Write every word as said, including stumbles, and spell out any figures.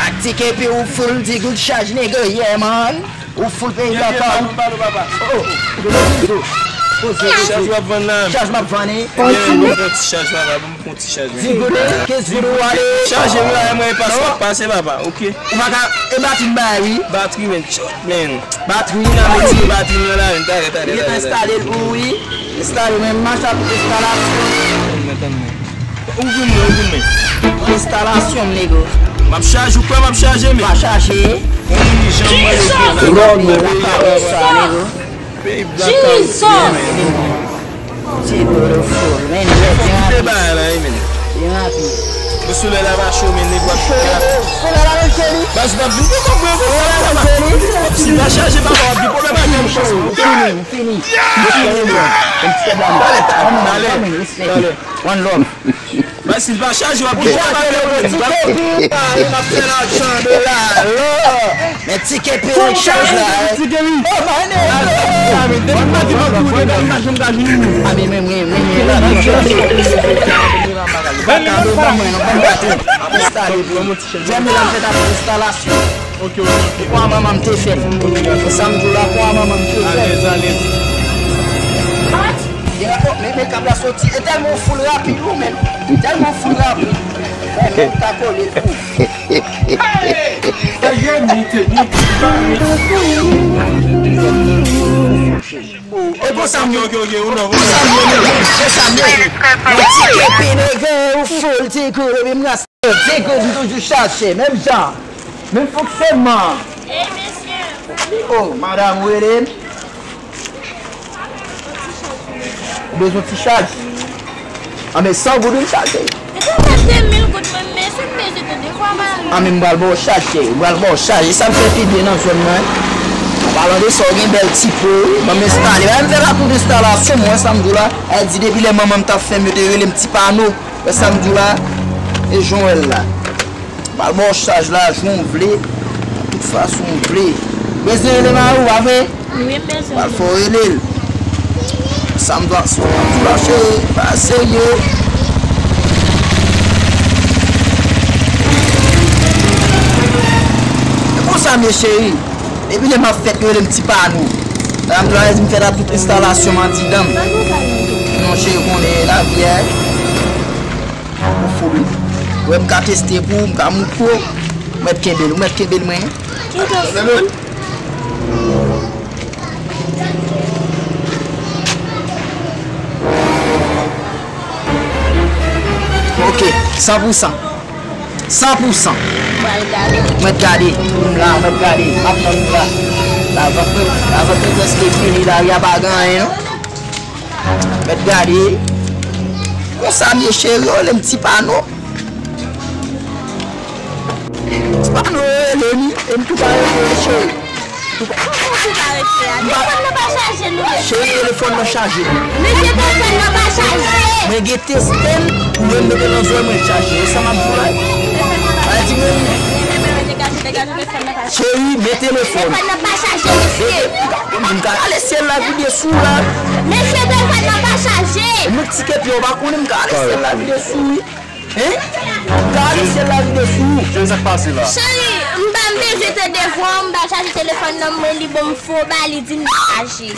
Ak T K P ou full ti goud chaj, nigga, yeah, man. Ou full peyi blakaw. Oh, poze, poze. Chaj w ap vann la. Chaj m ap vann, wi. Ban m pran ti chaj, papa, ban m pran ti chaj, men. Ti goud, kenz goud ou ale. Chaje m la, mwen pase, pase, papa, ok. Ou pa ka, e batri m bay, wi. Batri, men, chòt, men. Batri. Vin a retire batri m nan la, men, talè, talè, talè, talè. Li enstale l pou ou, wi. Enstale, men, m mache ak enstalasyon. Tann mwen, tann mwen. Ou vin mwen, ou vin mwen. Enstalasyon, nègo. M ap chaje, ou kwè m ap chaje, men. Pa chaje. Yon moun ki janm mwen yo gen la. Gade sa, nègo. Peyi blakaw. Ti gwo fo, men, men, men. Kite bagay la, men. Byen rapid. Bon, solèy la pa cho, men, nèg w ap fè la. Solèy la, men, cheri. Baz, w ap vin pou konprann, solèy la, cheri. Si pa chaje, papa, w ap gen pwoblèm avè m. Fini, fini. Fini, bro. Yon ti pèp la, men. Talè, talè, talè. One love. Baz, si l pa chaje, w ap gen pwoblèm avè m. Ti K P, pa, yo pa fè lajan de la, lò. Men T K P an chaj la, eh. Oh, my name. Depi m pa di m ap tou, depi m pa janm ka jwenn ou. A, men, men, men, men, men, la, la, la. Ou pa ka, non, ban mwen, non, ban m gate. Ap enstale pou mwen. Jèm la, m fèt ap enstalasyon. Ok, ok, ok. Kwa manman m te fè l. Sa m di w la, kwa manman m te fè l. Alèz, alèz. Gen la, oh, men, men kab la soti. E tèlman w full rapid, ou menm. Tèlman w full rapid. Ou menm ka kole tou. E konsa m ye. Ok, ok, ok, ou nan, ou nan. Konsa m ye, nègo. Konsa m ye. Yon ti kepi, nègo, ou full ti kou, epi m ras-, ti kou, m toujou chache, menm jan. Menm fonksyònman. Oh, madanm, ou rele m? Ou bezwen ti chaj? Anben, san goud wi m chaje. Li te fè de mil goud, men, men si m bezwen tande vwa mari. Anben, m pral ba w chaj, cheri. M pral ba w chaj. E sa m fè pi byen nan zòn nan, wi. An palan de sa, w gen bèl ti po, wi. Ban m enstale. Bay m fè la tout enstalasyon, mwen, sa m di w la. Al di depi lè manman m t ap fè m, yo te rele m ti pano. Wè sa m di w la? E jan w wè l la. M pral ba w chaj la, jan w vle. Tout fason w vle. Bezwen rele mari w, pa vre? Wi, m bezwen. Pral fè w rele l. Sa m dwa, sa m dwa, cheri, pa serye. E konsa m ye, cheri. Depi lè m ap fèt, yo rele m ti pano. Sa m dwa, di m fèt ap tout enstalasyon m andidan m. Non, cheri, konnen lavi a. Ou fou, wi. Ou wè m ka teste pou ou, m ka moutre w. Ou mèt kenbe l, ou mèt kenbe l, mwen. Kenbe l. Ok, san pou san. San pou san. Ou mèt gade. M la, ou mèt gade. M ap tann ou la. Lavant mwen, lavant mwen prèske fini, lari a pa gen anyen, non. Mèt gade. Konsa m ye, cheri, yo rele m ti pano. Ti pano yo rele m, e m tou pa rele yo, cheri. Tou pa... Kòman tou pa rele a? Telefòn nan pa chaje, non. Cheri, telefòn nan chaje. Mesye, telefòn nan pa chaje. Mwen gen teste l, ou wè m mete nan zòrèy mwen chaje. E sa m ap di w la. Ay, di mwen. Degaje, degaje, telefòn nan pa chaje. Cheri, men telefòn. Telefòn nan pa chaje, mesye. M ka rale syèl la vide sou la. Mesye, telefòn nan pa chaje. Mwen ti kepi, ou pa konnen m ka rale syèl la vide sou, wi. Hein? M ka rale syèl la vide sou. Jèn, sa k pase la? Cheri, m pa m bezwen chaje telefòn nan mwen, li ban m fo ba, li di m chaje.